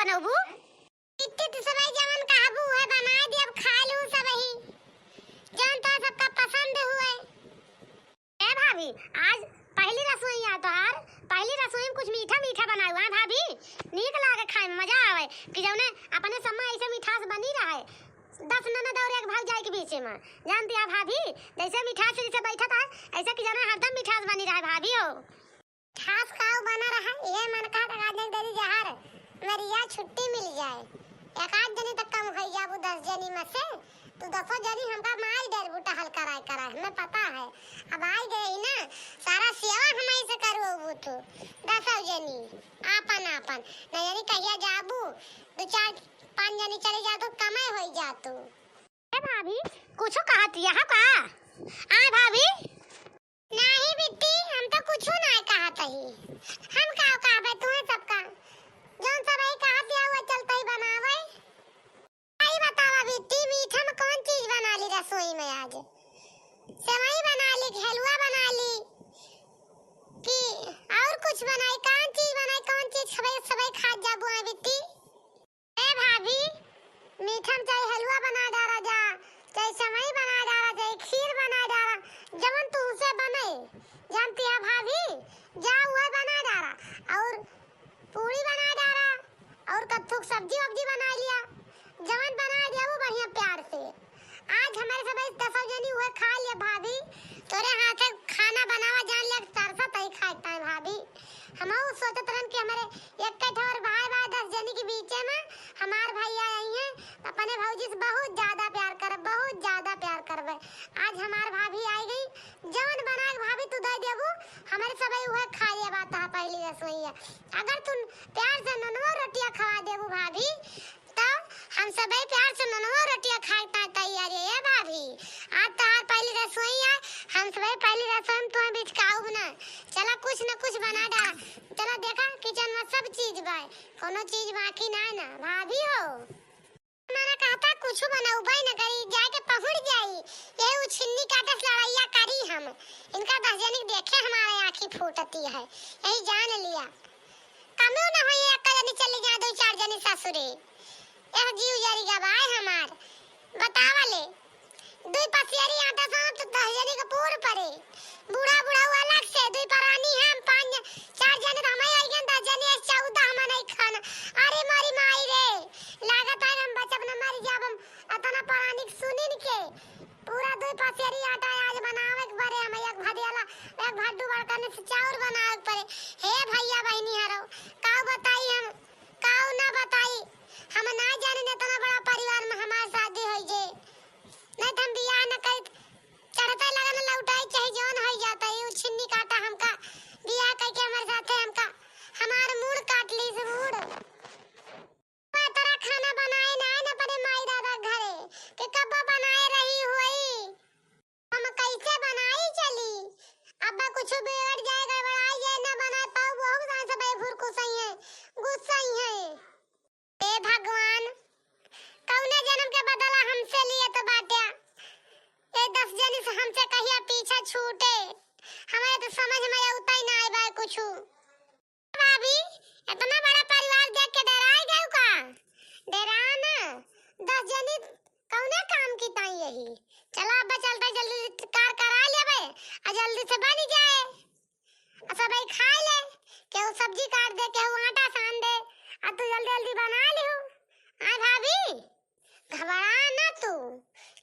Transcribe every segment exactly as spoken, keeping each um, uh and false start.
बनउबू? बिट्टी, तू सबही जवन कहबू उहे बनाइ देब, खाइ लू सबही, जवन तोहर सबका पसंद हुए। ए भाभी, आज पहली रसोई है तोहार, पहली रसोई में कुछ मीठा मीठा बनाउ, हाँ भाभी? नीक लागे खाए में, मजा आवे कि जउने अपने सब में ऐसे मिठास बनी रहे, दस ननद और एक भौजाई के बीच में। जानती है भाभी, जैसे मिठास से जैसे बैठत है, ऐसे कि जाने हरदम मिठास बनी रहे भाभी हो। मिठास का बना रहा, ये मन कहत आज एक दरी जहर, मरिया छुट्टी मिल जाए। एक आध जनी तक कम होई जाबू दस जनी में से, तू दसों जनी हमका मार डरबू टहल कराए कराए, हमें पता है। अब आई गई ना, सारा सेवा हमही से करवबू तू, दसों जनी, आपन आपन। न जानी कहिया जाबू, दो चार पाँच जनी चली जा तू, कमे होई जा तू। ए भाभी, कुछ कहत यह का? आए भाभी, नाही बिट्टी, हम तो कुछू नाही कहत ही। हम का कहबे तुहे सबका? जौन सबही कहत या, उहे चलतही बनावे। आई बतावा बिट्टी, मीठा में कौन चीज बना ली रसोई में आज? सेवई बना ली, हलवा बना ली कि और कुछ बनाई? कौन चीज बनाई, कौन चीज सबही, सबही खात जाबू आए बिट्टी? ए भाभी, मीठा में चाहे हलवा बना डारा जा, चाहे सेवई बना डारा, चाहे खीर बना डारा, जवन तुमसे बने, जानती है भाभी, जा उहे बना डारा, और पूड़ी बना डारा, और कत्थुक सब्जी वब्जी बना लिया, जवन बना दिया वो बढ़िया प्यार से। आज हमरे सब दसों जनी उहे खा लिया भाभी, तोरे हाथे खाना बनावा जान लिया, तरसत ही खाए ताए भाभी। हमहू सोचत रहन कि हमरे एक ठवर भाई बा दस जनी के बीचे में, हमार भैया आई हैं, अपने भौजी से बहुत ज्यादा प्यार करब, बहुत ज्यादा प्यार करबे। आज हमार भाभी आई गई, जवन बना के भाभी तू दे देबू, हमरे सबही उहे खा लेबा तहा पहली रसोईया। अगर तू प्यार से ननवा रोटिया खवा देबू भाभी, तो हम सबही प्यार से ननवा रोटिया खाए ता तैयार है, ए भाभी। आज तहार पहली रसोई है, हम सबही पहली रसोई में तुम्हें बिचकाउब ना। चला कुछ न कुछ बना डाला। चला देखा किचन में सब चीज बा, कोनो चीज बाकी ना ना, भाभी हो। मना कहता कुछ बनउबे न करी, जाके पहुंच जाई। यही उछिन्नी काटे से लड़ाइया करी हम। इनका दस जनी के देखे हमारे आँखी फूटती है, यही जान लिया। कमो न होई, एक जनी चली जाए, दो चार जनी ससुरे। यह जीव जरी गवाए हमार। बतावा ले, दुई पसेरी आटा सानब तो दस जनी के पूर परे। बूढ़ा बुढ़ऊ अलग से, दुई परानी हम पाँच जन, चार जने तो हमही होई गए, दस जने, चौदह मनई खाना। अरे मोरी माई रे, लागत है हम बचब न, मरी जाब हम, अतना परानी के सुनिन के। पूरा दुई पसेरी आटा आज बनावे के परे, हम एक भदियाला, एक भड्डू बड़कने से चाउर बनावे के परे। हे भैया बहिनी हरो, काऊ बताई हम, काऊ ना बताई, हम ना जाने इतना बड़ा परिवार में हमार शादी होई जे। नहीं तो हम बियाह न करित, चढ़ते लगन लौटाई, चाहे जौन होई जाता, ये उछिन्नी काटा हमका बियाह करके हमारे साथे हमका, हमार मूड़ काट ली से मूड़। मैं तरह खाना बनाए ना, ना अपने माई दादा के घरे, कि कब्बा बनाए रही होई। हम कैसे बनाई चली? अब्बा कुछ बिगड़ जाए, गड़बड़ाई जाए, ना बनाए पाऊ, बहुत जान से बेफुर गुस्साई है, गुस्साई है। ए भगवान, कौने जन्म के बदला हमसे लिए तो बाट्या। ए दस जनी से हमसे कहिया पीछा छूटे, हमें तो समझ में अउता ही ना आए बा कुछ। भाभी, इतना बड़ा परिवार देख के डेराए गए का? डेरा ना, दस जनी कौने काम की ताई यही। चला अब्बा चलता जल्दी कार करा लेबे, आ जल्दी से बन जाए। आ सबही खाए ले, केहू सब्जी काट दे, केहू आटा सान दे, आ तू जल्दी जल्दी बना लिहू। आय भाभी, घबरा ना तू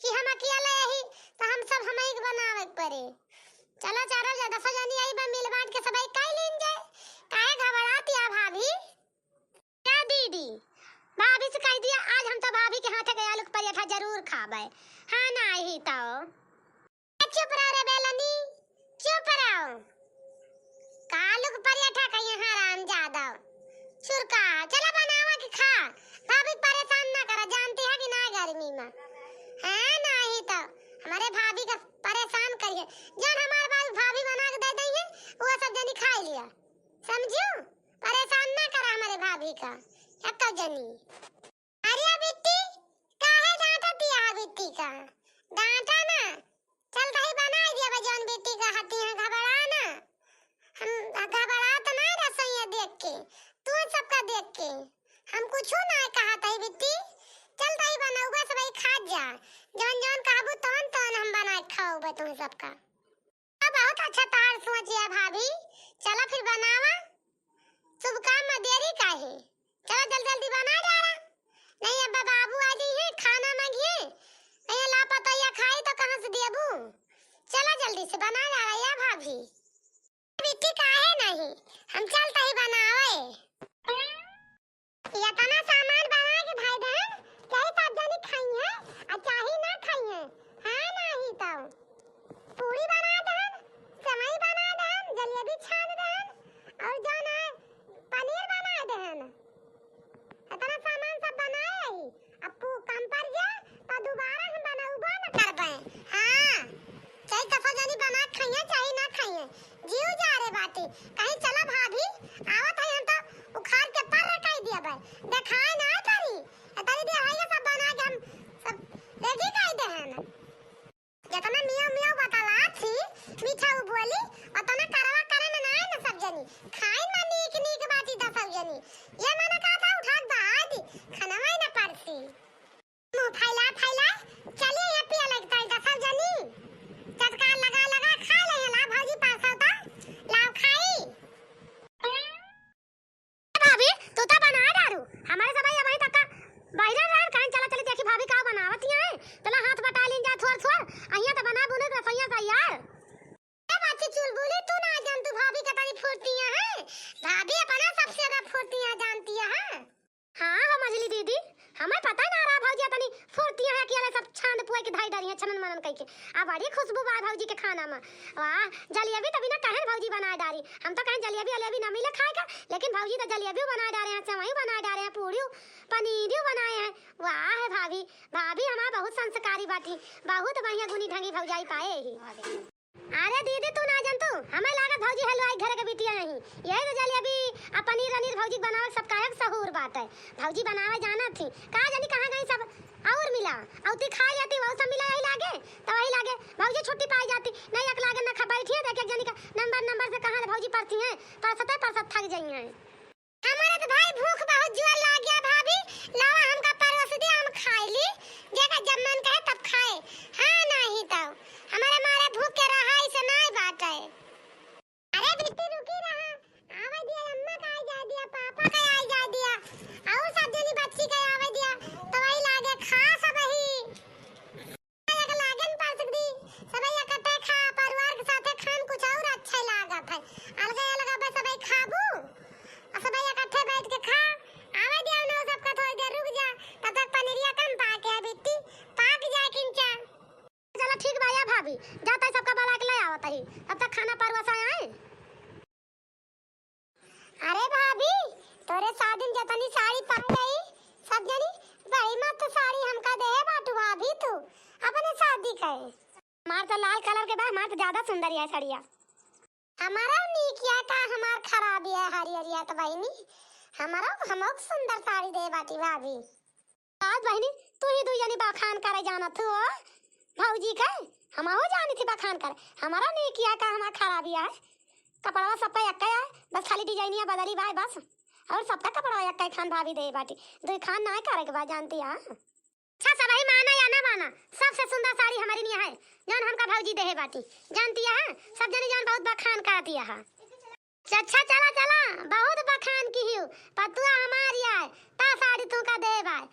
कि हम अकेले यही, तो हम सब हमही के बनावे के परे। चला चारों जा दसो जनी आई बा, मिल बांट के सबही खाई लीन जाए। काहे घबरात या भाभी? क्या दीदी, भाभी से कह दिया आज हम तो भाभी के हाथे के आलू के पराठा जरूर खाबे। हाँ ना ही तो। चुप रहो रे बेलनी, चुप रहो। कालू के पराठा का यहाँ राम जादव। चुरका, चला बनावा के खा। भाभी के परेशान ना करा, जानती है कि ना गर्मी में। हाँ, नाही तो हमारे भाभी का परेशान करिए। जौन हमारे पास भाभी बना के दे दई है, वो सब जनी खाई लिया। समझियो? परेशान ना करा हमारे भाभी का। एक्को जनी। अरे बिट्टी, काहे डांटत या बिट्टी का? डांटा ना। चल तही बनाई दिया बा जौन बिट्टी का हती है, घबरा ना। हम घबरा तो नहीं रसोईया देख के, तू सबका देख के। हम कुछो नाहीं कहत हई बिट्टी, चल तई बनउबे सबही खात जा, जवन जवन कहबू तवन तवन हम बनाइ के खवउबे तुम सबका। बहुत अच्छा तहार सोच या भाभी, चला फिर बनावा। शुभ काम में देरी काहे? चला जल्दी जल्दी बनाइ डारा, नहीं अब्बा बाबू आ जइहैं, खाना मांगिहैं, नहीं लापतइया खाई तो कहाँ से देबू? चला जल्दी से बनाइ डारा या भाभी। बिट्टी काहे नहीं, हम चलत ही बनावे। एतना सामान बनाइ के धइ देहन, चाही सब जनी खइहैं, अउर चाही न खइहैं। हाँ, नाहीं तउ पूड़ी बनाइ देहन, सेवई बनाइ देहन, जलेबी छान देहन, अउर जउन है, पनीर बनाइ देहन। एतना सामान सब बनाए आई, अब पू-, कम पड़ जाए, तो दुबारा हम बनउबो न करबे। हाँ, चाही दसो जनी बना के खइहैं, चाही न खइहैं, जीव जा रे बाटी। कहीं चला भाभी, आवत है, हम तो उखाड़ के पर्र कइ दियबे, देखाए न परी। एतनी देर होइए सब बना के हम सब ready कइ देहन। जेतना मियाँ मियाँ बतलात ही, मीठा उ बोली, ओतना करवा करे में नाहीं न सब जनी। खाइन में नीक नीक बाटी दसउ जनी। ये मना कहत है उठा के बहाइ दी, खनवा ही न परसी। मुँह फैला फैला, चलिए ये पिया लगता है दसउ जनी। चटकार लगा लगा खाइ ले ला भौजी परसउ त, लाव खाई। भाभी, तू तो बना डारू। हमरे सब अबहीं तक का बहिरन रहन, कहन चला चली देखी भाभी का बनावत ही हैं। चला हाथ बटाइ लीन जा थोर थोर। अहिया तो बना बुने के रसोइया तैयार। ए बच्ची चुलबुली, तू ना जान तू भाभी के तनी फुर्तिया है। भाभी अपना सबसे ज्यादा फुर्तिया जानती है। हाँ हो मझली दीदी, हमें पता ना रहा भौजी तनी फुर्तिया है कि अले सब छान पुआ के धई डारी है छनन मनन कइ के। आ बड़ी खुशबू बा भौजी के खाना में। वाह, जलेबी तभी ना कहन भौजी बनाइ डारी। हम तो कहन जलेबी अलेबी ना मिले खाए का, लेकिन भौजी तो जलेबी बनाइ डारे हैं, सेवई बनाइ डारे हैं, पूड़ियो पनीरियो बनाए हैं। वाह है भाभी, भाभी हमार बहुत संस्कारी बाटी, बहुत बढ़िया गुनी ढंगी भौजाई पाए ही। अरे दीदी तू ना जानतू, हमें लागत भौजी हलवाई घर के बिटिया नहीं, यही तो जलेबी आ पनीर अनीर भौजी बनावे सब काहे के सहूर बाटे। भौजी बनावे जानत ही, का जानी कहाँ गई सब। अउर मिला, अउती खाइ लेती, वहू सब मिला यही लागे, तो वही लागे भौजी छुट्टी पाइ जाती। नहीं एक लागे न खा बैठी है, देख एक जनी का नंबर नंबर से कहाँ ले भौजी परती हैं, परसते परसत थक जाई हैं। हमारे तो भाई भूख बहुत जोर लाग गया भाभी, लावा हमका परोस दे, हम खाइ ली, जेका जब मन कहे तब खाए। हाँ नाहीं तो हमारे मारे भूख के रहाई से नाहीं बाटे। अरे बिट्टी रुकी रहा, आवे दिया, अम्मा का आई जाए दिया, पापा का आई जाए दिया, अउर सब जनी बच्ची का आवे दिया, तो वही लागे खा सब ही। एक लागन परसक दी, सबई इकट्ठे खा, परिवार के साथे खान कुछ अउर अच्छा लागत है। अलगे अलगे बस सबई खाबू, अउर सबई इकट्ठे बैठ के खा। आवे दिया उन्हें सबका थोड़ी देर रुक जा, तब तक पनीरिया कम पाके है बिट्टी, पाक जाए किंचा। चला ठीक बा या भाभी, जात ही सबका बला के ले आवत ही, तब तक खाना परोसा आए। अरे भाभी, तोरे शादी में जतनी साड़ी पाए रही, सब जनी बड़ी मस्त साड़ी हमका देहे बाटू भाभी तू, अपने शादी कहे। हमार तो लाल कलर के बा, हमार तो ज्यादा सुंदर है साड़िया। हमारा नीक या का हमार खराब या हरियरिया तो बहिनी, हमारा हमहू सुंदर साड़ी देहे बाटी भाभी। आज बहिनी, तू ही दुई जनी बखान करे जानत हो भौजी के, हमहू जानी थी बखान करे। हमारा नीक या का हमार खराबिया है, कपड़वा सब पे एक्के है, बस खाली डिजाइनिया बदली बाय बस, अउर सबका कपड़वा एक्के खान भाभी देहे बाटी, दुई खान नाहीं करे के बा जानती है। अच्छा सबही माना या ना माना, सबसे सुंदर साड़ी हमारी निया है, जौन हमका भौजी देहे बाटी, जानती है, सब जनी जौन बहुत बखान करती है। अच्छा, चला, चला, बहुत बखान किहिउ, पतुआ हमार आए, ता साड़ी तुहका देब आए।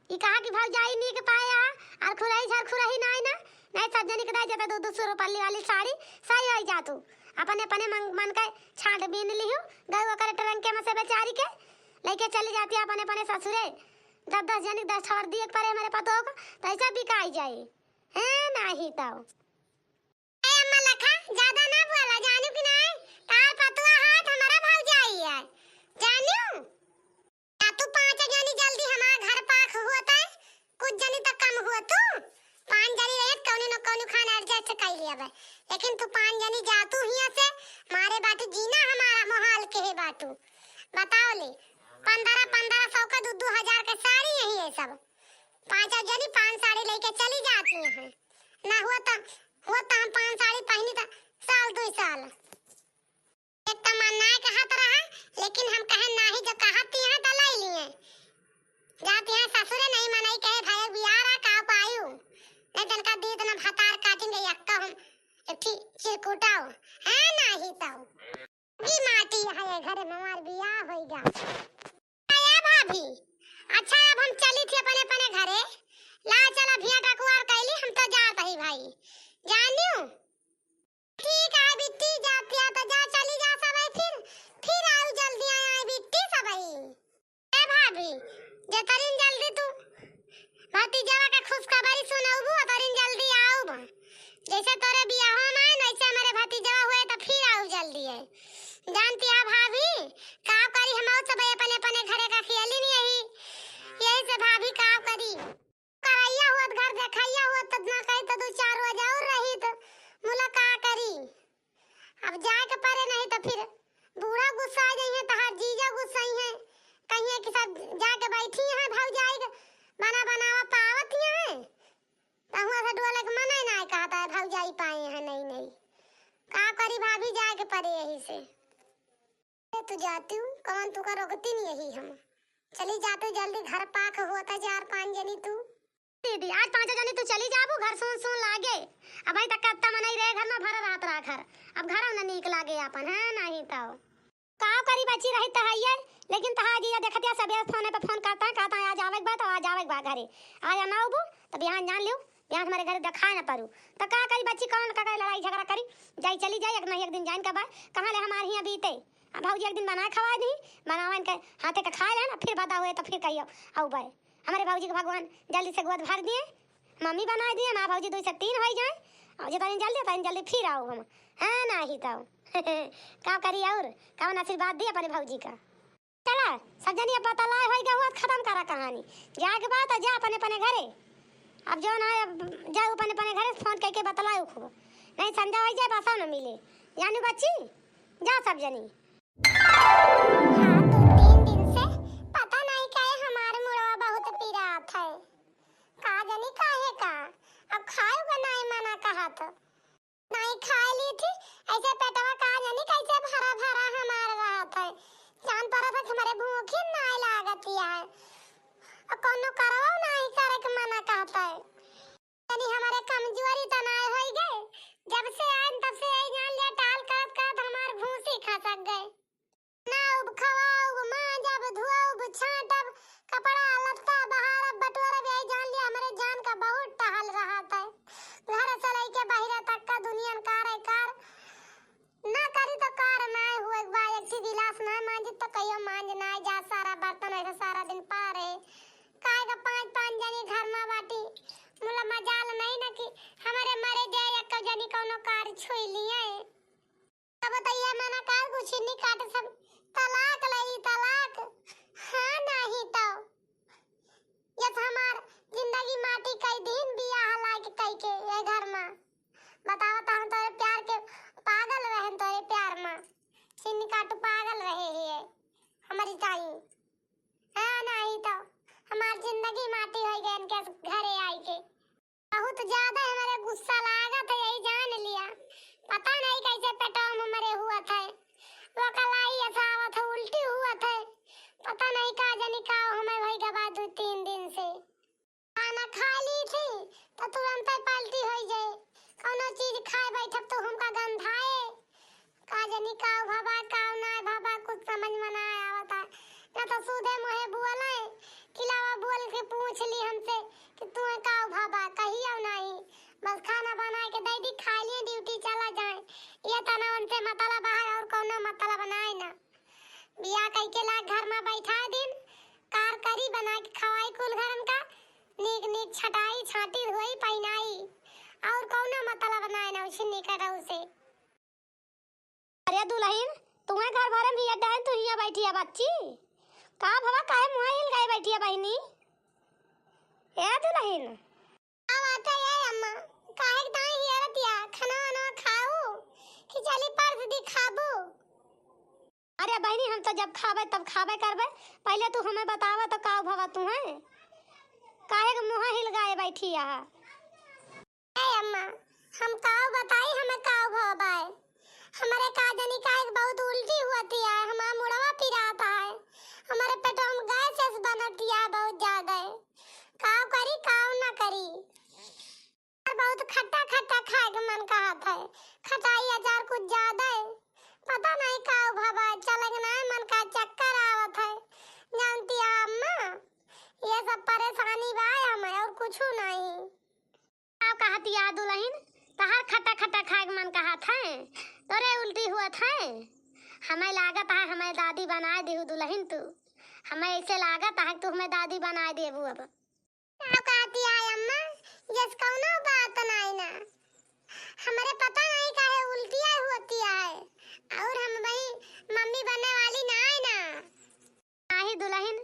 ई कहा कि भौजाई नीक पाए आ, अउर खुरही झर खुरही नाई ना, नाई सब जनी के दाई जता दो दो सौ रुपया वाली साड़ी, सही होई जा तू। अपने, अपने मन, मन के छांट बीन लिहु, गई ओकरे ट्रंके में से बेचारी के, लइके चली जाती अपने, अपने ससुरे। दस, दस जनी के दस ठवर दिए के परे हमरे पतोह का, तो ऐसा बिकाई जाई। हैं, नाही तो। ए अम्मा लखा, ज्यादा ना बोला, जानू कि नाय? तार पतुआ हाथ हमारा भौजाई है, जानू? या तू पाँच जनी जल्दी हमार घर पाख हुआ तय, कुछ जनी तो कम हुआ तू। पाँच जनी रहे तो कौनो न कौनो खाना adjust कर लिया बे, लेकिन तू पाँच जनी जा तू हिया से, मारे बाटू जीना हमारा मोहाल के है बाटू। बताओ ले, पन्द्रह पन्द्रह सौ का दो दो हजार के साड़ी यही है सब। पाँच जनी पाँच साड़ी लेके चली जाती हैं। ना हुआ तो, हुआ तो हम पाँच साड़ी पहनी तो साल दुई साल। एक तो मन नाय कहत रहा, लेकिन हम कहे नाही जो कहत ही हैं तो ले लिए। भी, जेतरिन जल्दी तू भतीजवा के खुशखबरी सुनउबू, ओतरिन जल्दी आउब। जैसे तोरे बियाहवा में आए, वैसे हमरे भतीजवा हुए तो फिर आउब जल्दी है। जानती है भाभी, का करी, हम सब अपने अपने घरे का खेली नहीं यही, यही से भाभी का करी। करैया हुअत, घर देखैया हुअत, तो ना कही तो दो चार रोज और रही तो मुला का करी। अब जाए के परे नहीं तो फिर बूढ़ा गुस्सा जाइए, तहार जीजा गुस्साई है, कहिए कि सब जाके बैठी हैं भौजाई के बना बनावा पावत ही हैं। तहुआ से डोले के मने ना कहता है, भौजाई पाए हैं नहीं नहीं। का करी भाभी, जाए के परे यही से। ए, तू जातू, कौन तू का रोकती नहीं यही हम। चली जातू जल्दी, घर पाक होता चार पाँच जनी तू। दीदी, आज पाँचों जनी तू चली जाबू, घर सून सून लागे। अबहीं तक कत्ता मनई रहे घर में, भरा रहत रहा घर। अब घरौ न नीक लागे आपन, है नहीं तो। का करी बच्ची, रही तो हइये, लेकिन तहार जीजा देखतिया सबेरे फोने पे फोन करता है, कहता है, "आज आवे के बा तो आज आवे के बा घरे, आज ना अबू तो बिहान जान लियो, बिहान हमारे घरे देखाए न पड़ू।" तो का करी बच्ची, कौन का करे लड़ाई झगड़ा करी, जाई चली जाई, एक नहीं एक दिन जाइन का बा, कहाँ ले हमारे हियाँ बीते। अब भौजी एक दिन बनाए खवाए दी, बनावन के हाथे के खाए लेन, फिर बता हुए तो फिर कहियो अउबे। हमरे भौजी के भगवान जल्दी से गोद भर दिए, मम्मी बनाए दिए, हमार भौजी दुई से तीन होइ जाए, और जितनी जल्दी उतनी जल्दी फिर आउब हम, है ना ही तो। का करी और, कौन आशीर्वाद दिए अपने भौजी का। चला, सब जनी अब बतलाए होई गहुआ, खत्म करा कहानी। जाए के बा तो जा अपने अपने घरे। अब जौन है, अब जा अपने अपने घरे, फोन करके बतलाए खूब। नहीं संझा होइ जाए, बसा न मिले। जानू बच्ची, जा सब जनी। हाँ, दो तीन दिन से पता नहीं काहे हमार मुड़वा बहुत पिरात है। का जनी काहे का, अब खाए का नहीं मना कहत। नहीं खाए ली थी, ऐसे पेटवा का जानी कैसे भरा भरा हमार रहत है। जान पड़त है कि हमरे भूखी नहीं लागत है। और कौनो करवा नहीं करे के मना कहत है। यानी हमारे कमजोरी तो नहीं होई गए। जब से आए तब से यही जान लिया, टाल करत करत हमार भूसी खसक गए। बनाउब, खवाउब, माँजब, धुआउब, छाँटब, कपड़ा लत्ता बहारब, बटोरब, यही जान लिया हमरे जान का बहुत टहल रहत है। घर से लइके बहिरा तक का दुनियन कार है कार। ना करी तो कार नाय हुए बा, एक ठे गिलास ना माँजी तो कहियो माँज नाय जा, सारा बर्तन ऐसे सारा दिन पड़ा रहे। काहे का पाँच पाँच जनी घर में बाटी, मुला मजाल नहीं ना कि हमरे मरे जाए एक जनी कौनो कार छुई लिए। अब तो ये मना कर, कुछ नहीं काट सब, तलाक लई, तलाक। हाँ, नहीं तो। ये तो हमार जिंदगी माटी कई दिन बियाह लायक कई के ये घर में। बतावा तो हम तोरे प्यार के पागल रहन, तोरे प्यार में। छिन्नी काटू पागल रहे ही है हमारी ताई। हाँ, नहीं तो हमार जिंदगी माटी होई गए इनके घरे आई के। बहुत ज्यादा हमरे गुस्सा लागत है, यही जान लिया। पता नहीं कैसे पेटवा में हमरे हुआ था, वकलाई ऐसा आवत है, उल्टी हुआ था, पता नहीं का जानी का हमें वही गवा दो तीन दिन से। खाना खा ली थी तो तुरंत पलटी हो जाए, कौनो चीज खाए बैठब तो हमका गंधाए। का जानी का भवा, का ना भवा, कुछ समझ में ना आवता। ना तो सूदे मुँहे बोले, किलावा बोल के पूछ ली हमसे कि तू का भवा, कहियो नहीं। बस खाना बना के दे दी, खा लिए, ड्यूटी चला जाए। ये तना उनसे मतलब है और कौनो मतलब नाय ना। बियाह कई के ला घर में बैठा दिन, कार करी बना के खवाई कुल घरन का, नीक नीक छटाई, छाटी धोई, पहिनाई, और कौनो मतलब नाय ना उछिन्नी करऊ से। अरे दुलहिन, तुहैं घर भरे में हिया डाइन, तू हिया बैठी है बच्ची? का भवा, काहे मुँह हिल गए बैठी है बहिनी? ए दुलहिन। का बात है ये अम्मा? काहे के दाई हियरत या? खाना वाना खाऊ? कि चली पर्स दिखाबू? अरे बहिनी, हम तो जब खाबे तब खाबे करबे, पहिले तू हमें बतावा तो का भवा तुहैं? काहे के मुँह हिल गए बैठी है? ए अम्मा, हम काव बताई, हमें काव भवा बाय। हमरे का जानी काहे के बहुत उल्टी हुअत है, हमार मुड़वा पिरात है, हमरे पेटवा में गैस ऐस बनत है बहुत ज्यादा। काव करी, काव ना करी। और बहुत खट्टा खट्टा खाए के मन कहत है, खटाई अचार कुछ ज्यादा है। पता नहीं काव भवा, चले के ना मन का चक्कर आवत है। जानती है अम्मा, ये सब परेशानी बा हमें और कुछ नहीं। का कहतिया दुलहिन, तहार खट्टा खट्टा खाए के मन कहत है, तोरे उल्टी हुअत है। हमें लागत है हमें दादी बनाए दिहु दुलहिन तू। हमें ऐसे लागत है कि तू हमें दादी बनाए देबू अब। का कहती है अम्मा, जस कौनो बात नाई ना, हमरे पता नहीं काहे उल्टिया होती है, और हम वही मम्मी बनने वाली नाई ना। नाही दुलहिन,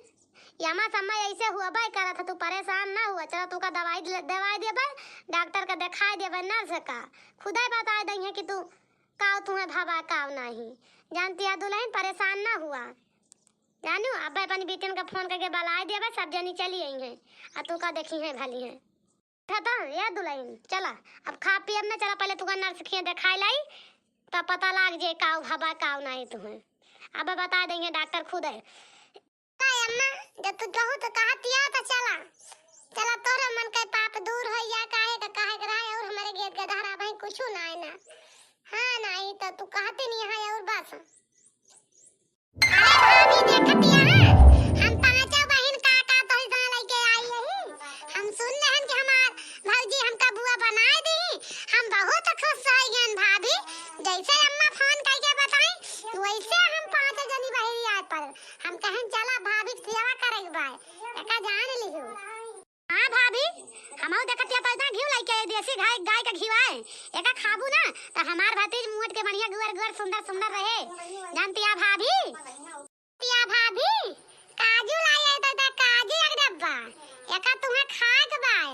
यमा समय ऐसे हुआ बाय करत ह, तू परेशान ना हुआ। चला तू का दवाई दे-, दवाई देबे, डॉक्टर का दिखाई देबे, नर्स का खुदे बताए दइहे कि तू काव तुहे भवा काव नाही। जानती है दुलहिन, परेशान ना हुआ। जानू, अब अपन बेटन का फोन करके बलाए देबे, सब जनी चली आई हैं, आ तू का देखी हैं भली हैं। उठा तो, ए दुलहिन, चला, अब खा पियब ना, चला पहले तू का नर्स खिया देखाए लाई, तब पता लाग जे काव भवा काव नाही तुहे। अब बता देंगे डॉक्टर खुद है। का अम्मा, जब तू कहू तो कहतिया तो चला, चला तोरे मन के पाप दूर हो या काहे का काहे के रहे और हमारे गेद गदहरा भाई कुछ ना है ना। हाँ नाही तो तू कहती नहीं है और बस। अरे भाभी, देखतिया है, हम पांचों बहिन का का तोही तना लइके आई यही। हम सुन लेहन कि हमार भौजी हमका बुआ बनाए दी। हम बहुत खुश हो गयन भाभी, जैसे अम्मा फोन करके बताई वैसे हम पांच जनी बहिरी आए पर हम कहन चला भाभी के सेवा करे के बाय, एका जान लिहू। हाँ भाभी, हमहू देखत हिया तो इतना घिउ लइके आई, देसी गाय, गाय का घिउ आए। एका खाबू ना, तो हमार भतीज मुहट के बढ़िया गुअर गुअर सुंदर सुंदर रहे। जानती है भाभी? या भाभी, काजू लाई है तो इतना काजू एक डब्बा, एका तुम्हें खाए के बाय।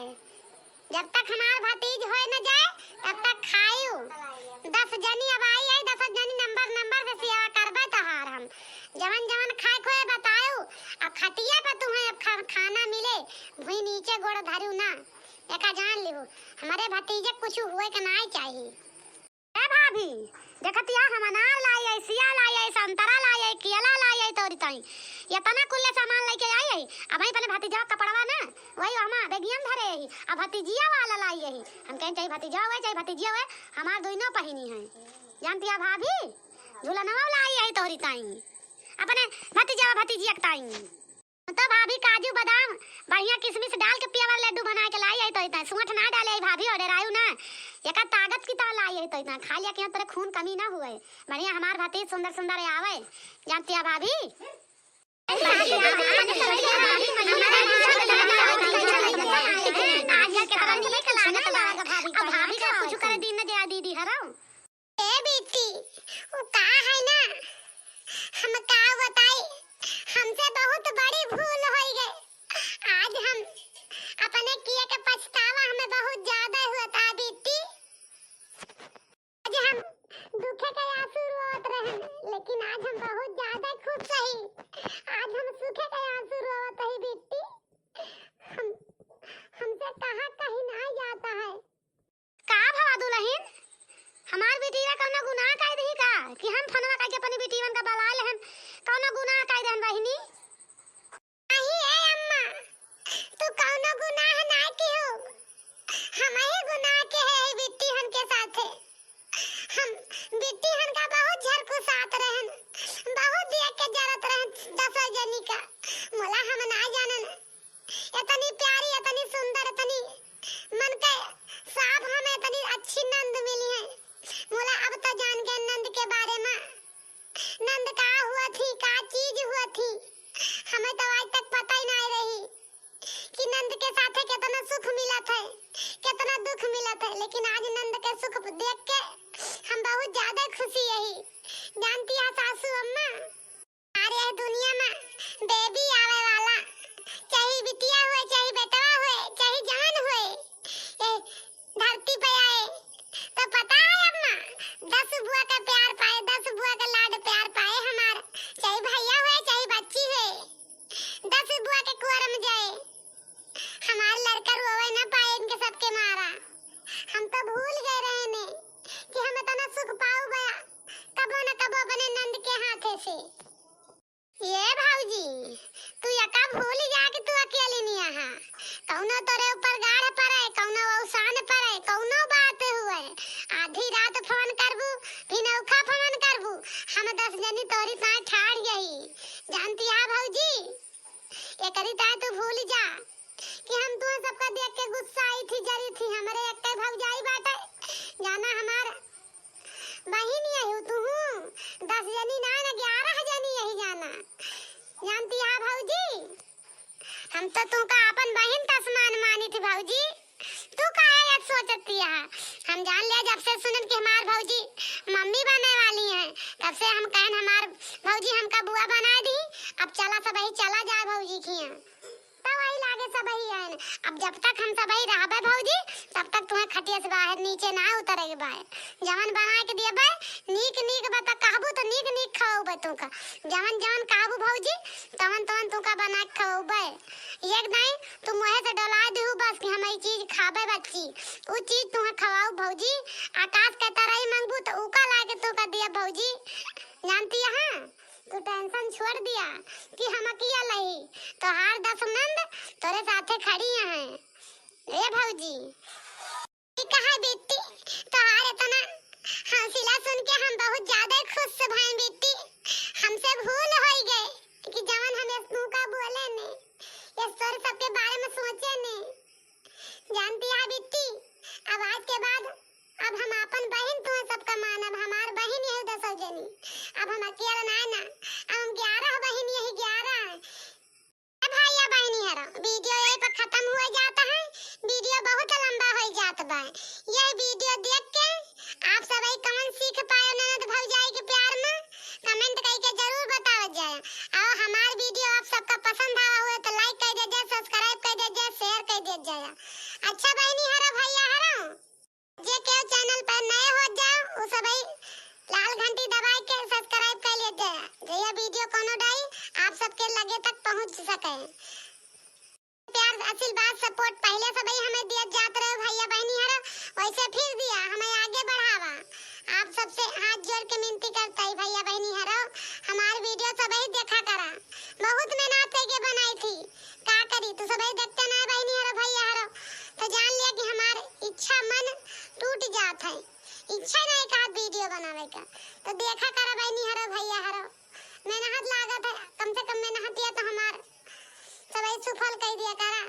जब तक हमार भतीज होए न जाए, तब तक खायू। दस जनी अब आई है, दस जनी नंबर नंबर से सेवा करबे तोहार हम। जवन जवन खाए खोए बतायू, अब खटिया पे तुम्हें अब खा-, खाना मिले, भुई नीचे गोड़ धरू ना। एका जान लिहू, हमारे भतीजे कुछ हुए के नाई चाहिए। ए भाभी, देखतिया हम अनार लाई आई, सिया लाई आई, संतरा लाई आई, केला लाई आई तोरी ताई। एतना कुल्ले सामान लइके आई आई। अब वही पहले भतीजा कपड़वा ना, वही हमा बेगियम धरे आई। अब भतीजिया वाला लाई आई। हम कहें चाहे भतीजा हुए, चाहे भतीजिया हुए, हमार दोनों पहिनी है। जानतिया भाभी, झुलनवा लाई आई तोरी ताई। अपने भतीजा भतीजिया के ताई। तो भाभी काजू बादाम बढ़िया किशमिश डाल के पियावा लड्डू बना के लाई आई तो इतना सूंठ ना डाले आई भाभी और डेरायू ना। एका ताकत की तरह लाई आई तो इतना खा लिया कि तोरे खून कमी ना हुए। बढ़िया हमार भतीज सुंदर सुंदर आवे। जानतिया भाभी? आज ये कितना नीक लागत भाभी, अब भाभी का कुछ करे दिन न दे दीदी हरो। ए बिट्टी, उ का है ना, हम का बताई, हमसे बहुत बड़ी भूल होई गए। आज हम अपने किए के पछतावा हमें बहुत ज्यादा हुआ था बिट्टी। आज हम दुखे के आंसू रोत रहन, लेकिन आज हम बहुत ज्यादा खुश हई। आज हम सुखे के आंसू रोवत हई बिट्टी। हम, हमसे कहा कहीं ना जाता है। का भवा दुलहिन, हमार बिटिया कौनो गुनाह कइ दिही का कि हम फोनवा कइके अपनी बिटियन का बलाइ लेहन? कौनो गुनाह कइ देहन बहिनी? नहीं ए अम्मा, तू कौनो गुनाह ना किहो, हमही गुनाह के है बिटियन के साथे। हम बिटियन का बहुत झरकुसात रहन, बहुत दिया के जरत रहन दसो जनी का। मोला हम ना जानन, इतनी प्यारी, इतनी सुंदर, इतनी मन के साफ हमें इतनी अच्छी नंद मिली है। मोला अब तो जान गए नंद के बारे में, नंद का हुआ थी, का चीज हुआ थी, हमें तो आज तक पता ही नहीं रही कि नंद के साथे कितना सुख मिलत है, कितना दुख मिलत है, लेकिन आज नंद के सुख देख के हम बहुत ज्यादा खुशी यही। जानती है सासू अम्मा, अरे, यह दुनिया में बेबी आवे वाला, चाहे बिटिया हुए, चाहे बेटवा हुए, चाहे जवान हुए, ये धरती पे आए, तो पता है अम्मा, दस बुआ का प्यार पाए, दस बुआ का लाड प्यार पाए हमार, चाहे भैया हुए, चाहे बच्ची हुए, दस बुआ के कुआर में जाए, हमार लड़का रोवे ना पाए इनके सबके मारा। हम तो भूल गए रहे ने कि हम इतना सुख पाऊ बया, कबो न कबो अपने नंद के हाथे से। ये भौजी, तू यका भूल जा कि तू अकेली नहीं आहा। कौनो तोरे ऊपर गाढ़ पड़े, कौनो अवसान पड़े, कौनो बात हुए, आधी रात फोन करबू, फिर नौखा फोन करबू, हम दस जनी तोरी ताए ठाड़ यही। जानती है भौजी, एकरी ताए तू भूल जा कि हम तुहे सबका देख के गुस्सा आई थी, जरी थी, हमरे एक भौजाई बाटे, जाना हमार बहिन यही तू, दस जनी ना, ना ग्यारह जनी यही जाना। जानती है भौजी, हम तो तुमका आपन बहिन तसमान मानी थी भौजी, तू काहे ये सोचती है? हम जान लिया जब से सुनन कि हमार भौजी मम्मी बने वाली हैं, तब से हम कहन हमार भौजी हमका बुआ बना दी, अब चला सबही चला जाए भौजी खिया। तब वही लागे सबही आएन। अब जब तक हम सबही रहबे भौजी, तब तक तुम्हें खटिया से बाहर नीचे ना उतरे के बाय। जवन बना के देबे, नीक नीक बता कहबू तो नीक नीक खवाउबे तुमका। जवन जवन कहबू भौजी, तवन तवन तुमका बना के खवाउबे। एक दाई तू मुँहे से डोला दिहू बस कि हम ई चीज खाबे बच्ची, उ चीज तुम्हें खवाउब भौजी। आकाश के तरई मंगबू तो उका लाके तुमका दिया भौजी। जानती है? तू tension छोड़ दिया कि हम अकेला ही, तोहार दस नंद तोरे साथे खड़ी हैं। ए भौजी, ई कहा बिट्टी, तोहार इतना हौसला सुन के हम बहुत ज्यादा खुश भए बिट्टी। हमसे भूल होई गए कि जवन हम इस मुँह का बोले ने, इस तोरे सबके बारे में सोचे ने। जानती है बिट्टी, अब आज के बाद अब हम आपन बहिन तुम्हें सबका मानब, हमार बहिन यही दसो जनी। अब हम अकेला ना ना, अब हम ग्यारह बहिन, यही ग्यारह। ए भैया बहिनी हरो, video यही पर खत्म हुए जाता है। Video बहुत लंबा हो जात बा। यह video देख के आप सबही कौन सीख पाए ननद भौजाई के प्यार में, comment करके जरूर बतावत जाए। और हमार video आप सबका पसंद आवा हुए तो like कर दे जाए, subscribe कर दे जाए, share कर दे जाए। अच्छा बहिनी हरो, भैया हरो, जे केहू channel पर नए हो जाओ, उ सबही लाल घंटी दबाए के subscribe कर लेते हैं, जहिया video कोनो डाई आप सबके लगे तक पहुँच सके। प्यार, आशीर्वाद, support पहले सबही हमें दिए जात रहे भैया बहिनी हरो, वैसे फिर दिया, हमें आगे बढ़ावा। आप सबसे हाथ जोड़ के मिनती करता ही भैया बहिनी हरो, हमार video सबही देखा करा। बहुत मेहनत करके बनाई थी, का करी, तू सबही देखते ना बहिनी हरो भैया हरो, तो जान लिया कि हमार इच्छा मन टूट जात है, इच्छा नहीं कहा video बनावे का। तो देखा करा बहिनी हरो भैया हरो, मेहनत लागत है, कम से कम मेहनतिया तो हमार सबही सुफल कह दिया करा।